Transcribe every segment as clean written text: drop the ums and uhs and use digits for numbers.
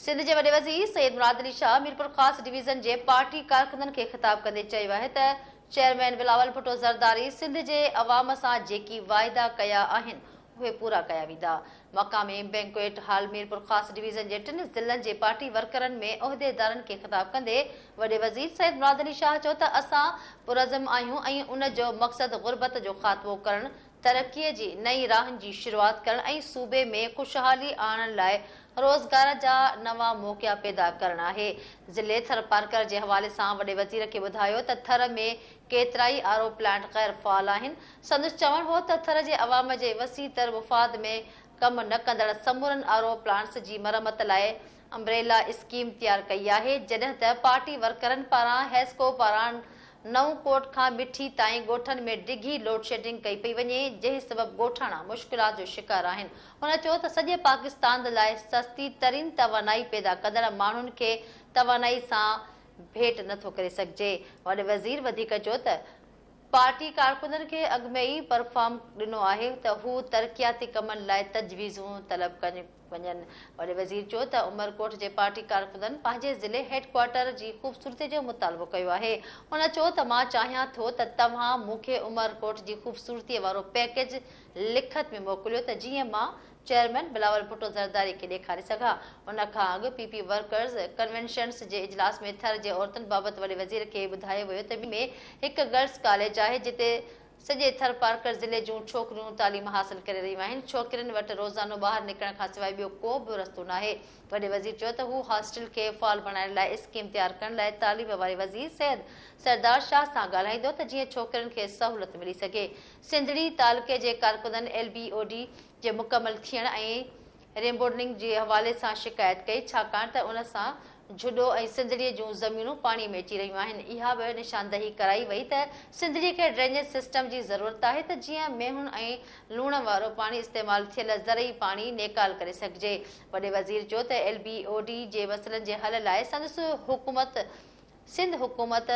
سنڌ جي وڏي وزير سيد مراد علي شاهه ميرپورخاص ڊويزن جي پارٽي ڪارڪنن کي خطاب ڪندي چيو آهي ته چيئرمين بلاول ڀٽو زرداري سنڌ جي عوام سان جيڪي واعدا ڪيا آهن اهي پورا ڪيا ويندا. مقامي بينڪوئيٽ هال ميرپورخاص ڊويزن جي ٽن ضلعن جي پارٽي ورڪرن ۾ عهديدارن کي خطاب ڪندي وڏي وزير سيد مراد علي شاهه چيو ته اسان پرعزم آهيون ۽ ان جو مقصد غربت جو خاتمو ڪرڻ ترقي جي نئين راهن جي شروعات ڪرڻ ۽ صوبي ۾ خوشحالي آڻڻ لاء روزگار جا نوان موقعا پيدا ڪرڻ آهي. ضلعي ٿرپارڪر جي حوالي سان وڏي وزير کي ٻڌايو ته ٿر ۾ ڪيترائي آر او پلانٽ غير فعال آهن. سندس چوڻ هو ته ٿر جي عوام جي وسيع تر مفاد ۾ ڪم نه ڪندڙ سمورن آر او پلانٽس جي مرمت لاء امبريلا اسڪيم تيار ڪئي آهي، جڏهن ته پارٽي ورڪرن پاران حيسڪو پاران نئون ڪوٽ کان مٺي تائين ڳوٺن ۾ ڊگهي لوڊشيڊنگ ڪئي پئي وڃي، جنهن سبب ڳوٺاڻا مشڪلات جو شڪار آهن. هن چيو ته سڄي پاڪستان لاء سستي ترين توانائي پيدا ڪندڙ ماڻهن کي توانائي سان ڀيٽ نٿو ڪري سگهجي. وڏي وزير وڌيڪ چيو ته پارٽي ڪارڪنن کي اڳ ۾ ئي پرفارم ڏنو آهي ته هو ترقياتي ڪمن لاء تجويزون طلب ڪن وڃن. وڏي وزير چيو ته عمرڪوٽ جي پارٽي ڪارڪنن پنهنجي ضلعي هيڊ ڪوارٽر جي خوبصورتي جو مطالبو ڪيو آهي. هن چيو ته مان چاهيان ٿو ته توهان مون کي عمرڪوٽ جي خوبصورتي وارو پيڪيج لکت ۾ موڪليو ته جيئن مان چيئرمين بلاول ڀٽو زرداري کي ڏيکاري سگهان. ان کان اڳ پي پي ورڪرز ڪنوينشنز جي اجلاس ۾ ٿر جي عورتن بابت وڏي وزير کي ٻڌايو ويو ته ۾ هڪ گرلز ڪاليج آهي جتي سڄي ٿرپارڪر ضلعي جون ڇوڪريون تعليم حاصل ڪري رهيون آهن، ڇوڪرين وٽ روزانو ٻاهر نڪرڻ کانسواء ٻيو ڪو به رستو ناهي. وڏي وزير چيو ته هو هاسٽل کي فعال بڻائڻ لاء اسڪيم تيار ڪرڻ لاء تعليم واري وزير سيد سردار شاهه سان ڳالهائيندو ته جيئن ڇوڪرين کي سهولت ملي سگهي. سنڌڙي تعلقي جي ڪارڪنن ايل بي او ڊي جي مڪمل ٿيڻ ۽ ريموڊلنگ جي حوالي سان شڪايت ڪئي ڇاڪاڻ ته ان سان جهڏو ۽ سنڌڙي جون زمينون پاڻي ۾ اچي رهيون آهن اها به نشاندهي ڪرائي وئي ته سنڌڙي کي ڊرينيج سسٽم جي ضرورت آهي ته جيئن مينهن ۽ لوڻ وارو پاڻي استعمال ٿيل زرعي پاڻي نيڪال ڪري سگهجي وڏي وزير چيو ته ايل بي او ڊي جي مسئلن جي حل لاء سندس حڪومت سنڌ حڪومت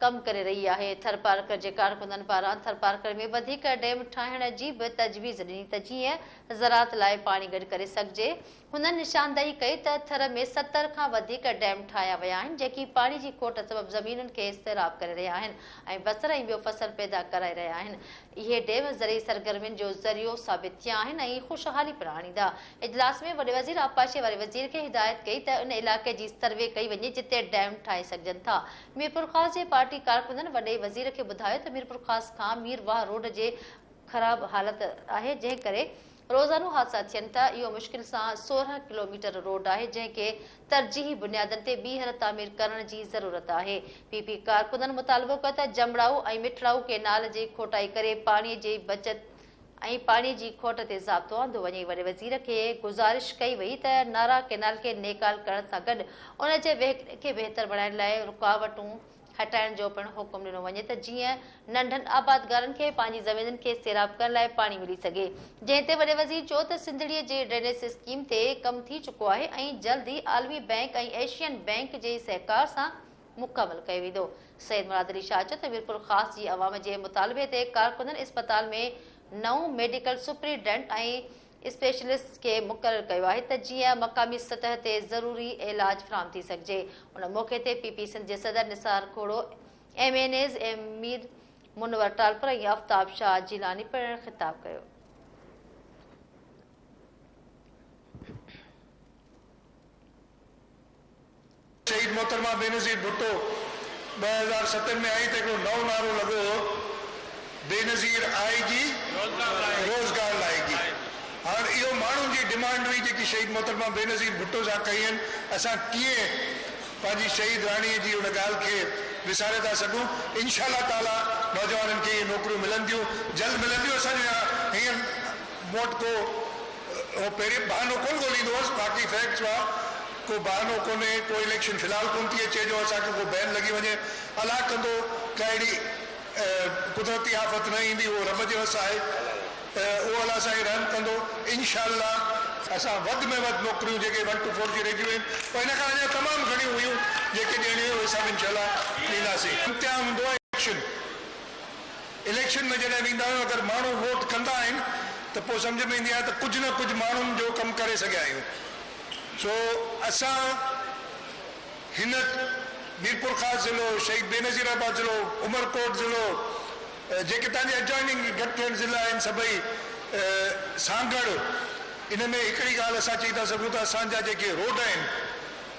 ڪم ڪري رهي آهي. ٿرپارڪر جي ڪارڪنن پاران ٿرپارڪر ۾ وڌيڪ ڊيم ٺاهڻ جي به تجويز ڏني ته جيئن زراعت لاء پاڻي گڏ ڪري سگهجي. هنن نشاندهي ڪئي ته ٿر ۾ 70 کان وڌيڪ ڊيم ٺاهيا ويا آهن جيڪي پاڻي جي کوٽ سبب زمينن کي سيراب ڪري رهيا آهن ۽ بصر ۽ ٻيو فصل پيدا ڪرائي رهيا آهن. اهي ڊيم زرعي سرگرمين جو ذريعو ثابت ٿيا آهن ۽ خوشحالي پڻ آڻيندا. اجلاس ۾ وڏي وزير آبپاشي واري وزير کي هدايت ڪئي ته ان علائقي جي سروي ڪئي وڃي جتي ڊيم ٺاهي سگهجن ٿا. ميرپورخاص جي پارٽي ڪارڪنن وڏي وزير کي ٻڌايو ته ميرپورخاص کان مير واهه روڊ جي خراب حالت آهي جنهن ڪري روزانو حادثا ٿين ٿا اهو مشڪل سان 16 ڪلوميٽر روڊ آهي جنهن کي ترجيحي بنيادن تي ٻيهر تعمير ڪرڻ جي ضرورت آهي پي پي ڪارڪنن مطالبو ڪيو ته جمڙائو ۽ مٺڙائو ڪينال جي کوٽائي ڪري پاڻي جي بچت ۽ پاڻي جي کوٽ تي ضابطو آندو وڃي. وڏي وزير کي گذارش ڪئي وئي ته نارا ڪينال کي نيڪال ڪرڻ سان گڏ ان جي وهڪري کي بهتر بڻائڻ لاء رڪاوٽون هٽائڻ جو پڻ حڪم ڏنو وڃي ته جيئن ننڍن آبادگارن کي پنهنجي زمينن کي سيراب ڪرڻ لاء پاڻي ملي سگهي. جنهن تي وڏي وزير چيو ته سنڌڙي جي ڊرينيج اسڪيم تي ڪم ٿي چڪو آهي ۽ جلد ئي عالمي بئنڪ ۽ ايشين بئنڪ جي سهڪار سان مڪمل ڪيو ويندو. سيد مراد علي شاهه چيو ته ميرپورخاص جي عوام جي مطالبي تي ڪارڪنن اسپتال ۾ نئون ميڊيڪل سپرنٽينڊنٽ ۽ اسپيشلسٽس کي مقرر ڪيو آهي ته جيئن مقامي سطح تي ضروري علاج فراهم ٿي سگهجي. ان موقعي تي پي پي سنڌ جي صدر Nisar Khuhro, M N As Mir Munawar Talpur ۽ Aftab Shah Jilani پڻ خطاب ڪيو. شهيد محترمه بينظير ڀٽو 2007 ۾ آئي ته هڪڙو نئون نعرو لڳو هو بينظير آئي گي روزگار لائي گي هاڻ اهو ماڻهن جي ڊمانڊ هئي جيڪي شهيد محترمه بينظير ڀٽو سان ڪئي هن اسان ڪيئن پنهنجي شهيد راڻي جي ان ڳالهه کي وساري ٿا سگهون انشاء الله تعالي نوجوانن کي اهي نوڪريون ملنديون جلد ملنديون اسان جو هينئر مون وٽ ڪو اهو پهرين بهانو ڪونه ڳوليندو هئس باقي فيڪٽس هئا ڪو بهانو ڪونهي ڪو اليڪشن في الحال ڪونه ٿي اچي جو اسان کي ڪو بين لڳي وڃي الله ڪندو ڪا اهڙي قدرتي آفت نه ايندي اهو رب جي وس آهي اهو الله سائين رحم ڪندو انشاء الله اسان وڌ ۾ وڌ نوڪريون جيڪي ون ٽو فور جي رهجي ويون آهن ان کان اڃا تمام گهڻيون هيون جيڪي ڏيڻيون هيون اهي سڀ انشاء الله ڏينداسين. امتحان هوندو آهي اليڪشن اليڪشن ۾ جڏهن ويندا آهيون اگر ماڻهو ووٽ ڪندا آهن ته پوء سمجهه ۾ ايندي آهي ته ڪجهه نه ڪجهه ماڻهن جو ڪم ڪري سگهيا آهيون. سو اسان هن ميرپورخاص ضلعو، شهيد بينظير آباد ضلعو، عمرڪوٽ ضلعو، جيڪي توهان جي ايڊجوائننگ گڏ ٿيل ضلعا آهن سڀئي سانگهڙ ان ۾ هڪڙي ڳالهه اسان چئي ٿا سگهون ته اسان جا جيڪي روڊ آهن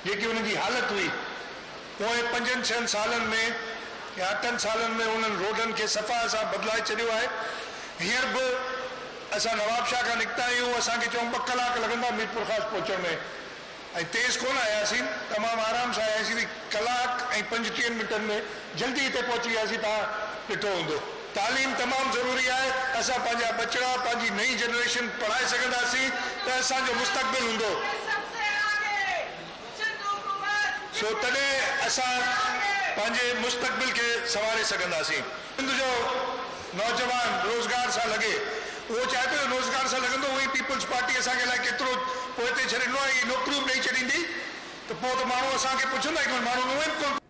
جيڪي انهن جي حالت هئي پوئين پنجن ڇهن سالن ۾ يا اٺن سالن ۾ انهن روڊن کي صفا اسان بدلائي ڇڏيو آهي. هينئر به اسان نوابشاهه کان نڪتا آهيون اسان کي چئون ٻه ڪلاڪ لڳندا ميرپورخاص پهچڻ ۾ ۽ تيز ڪونه آياسين تمام آرام سان آياسين ته ڪلاڪ ۽ پنجٽيهن منٽن ۾ جلدي هتي پهچي وياسين توهان ڏٺو هوندو. تعليم تمام ضروري آهي اسان پنهنجا ٻچڙا پنهنجي نئين جنريشن پڙهائي سگهنداسين ته اسان جو مستقبل هوندو. سو تڏهن اسان پنهنجي مستقبل کي سنواري سگهنداسين. سنڌ جو نوجوان روزگار سان لڳي اهو چاهي پيو ته روزگار سان لڳندو اهو ئي پيپلز پارٽي اسان کي الائي ڪيترو پوئتي ڇڏي ڏنو آهي اهي نوڪريون به ڏئي ڇڏيندي ته پوء ته ماڻهو اسان کي پڇندا ئي ڪونه ماڻهو اونئن به ڪونه.